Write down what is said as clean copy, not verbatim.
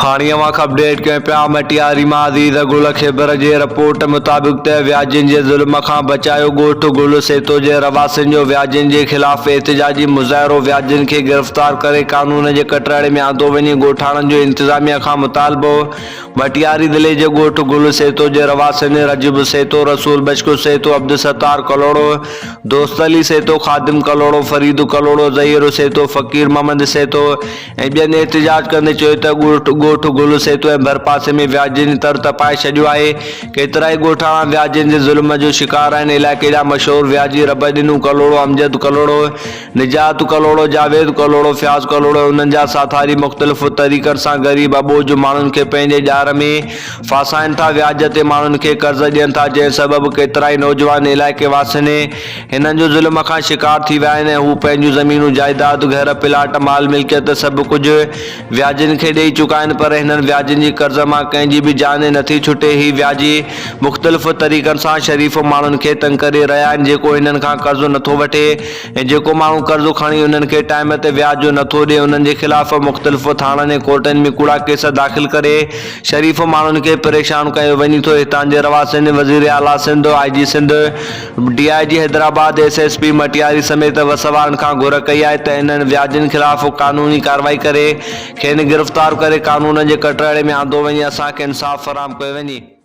هاڻي اوهان کي اپڊيٽ ڪيون پيا مٽياري مان عزيز گل کيبر جي رپورٽ مطابق ته وياجين جي ظلم کان بچايو ڳوٺ گل سيتو جي رهواسين جو وياجين جي خلاف احتجاجي مظاهرو وياجين کي گرفتار ڪري قانون جي ڪٽهڙي ۾ آندو وڃي ڳوٺاڻن جو انتظاميا کان مطالبو مٽياري ضلعي جي ڳوٺ گل سيتو جي رهواسين رجب سيتو، رسول بخش سيتو، عبدالستار ڪلهوڙو، دوست علي سيتو، خادم ڪلهوڙو، فريد ڪلهوڙو، ظهير سيتو، فقير محمد سيتو ۽ ٻين احتجاج ڪندي چيو ته ڳوٺ ڳوٺ گل سيتو ۽ ڀرپاسي ۾ وياجين تر تپائي ڇڏيو آهي، ڪيترائي ڳوٺاڻا وياجين جي ظلم جو شڪار آهن، علائقي جا مشهور وياجي ربڏنو ڪلهوڙو، امجد ڪلهوڙو، نجات ڪلهوڙو، جاويد ڪلهوڙو، فياض ڪلهوڙو ۽ انهن جا ساٿاري مختلف طريقن سان غريب اٻوجهه ماڻهن کي پنهنجي ڄار ۾ ڦاسائين ٿا، وياج تي ماڻهن کي قرض ڏين ٿا، جنهن سبب ڪيترائي نوجوان علائقي واسين هنن جو ظلم کان شڪار ٿي ويا آهن ۽ هو پنهنجون زمينون، جائيداد، گهر، پلاٽ، مال ملڪيت سڀ ڪجهه وياجين کي ڏئي چڪا آهن پر هنن وياجين جي قرض مان ڪنهن جي به جان نٿي ڇٽي، هي وياجي مختلف طريقن سان شريف ماڻهن کي تنگ ڪري رهيا آهن، جيڪو هنن کان قرض نٿو وٺي ۽ جيڪو ماڻهو قرض کڻي انهن کي ٽائيم تي وياج نٿو ڏي انهن جي خلاف مختلف ٿاڻن ۽ ڪورٽن ۾ ڪوڙا ڪيس داخل ڪري شريف ماڻهن کي پريشان ڪيو وڃي ٿو هتان جي رهواسين وزير اعليٰ Sindh, I G Sindh, D I G Hyderabad, S S P Matiari سميت وس وارن کان گهر ڪئي آهي ته انهن وياجين خلاف قانوني ڪارروائي ڪري کين گرفتار ڪري قانون جي ڪٽهڙي ۾ آندو وڃي اسان کي انصاف فراهم ڪيو وڃي.